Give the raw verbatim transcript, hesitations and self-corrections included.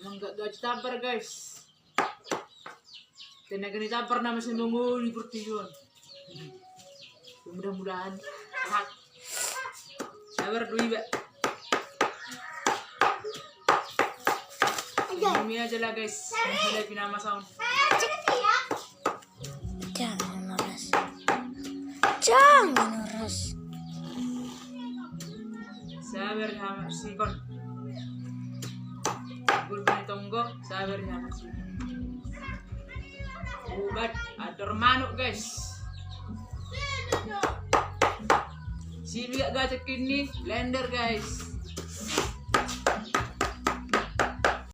Emang gak gaji tabar, guys. Tenaga ni tabar nama semongoli portijuan. Mudah-mudahan sehat. Sabar dulu, Iba. Ini aja lah, guys. Ini sudah pinama sound. Jangan horas. Jangan horas. Sabar sama sikon. Gulma tonggo, sabar sama sikon. Ubat ator manuk, guys. Sibiak gacek ini, blender, guys.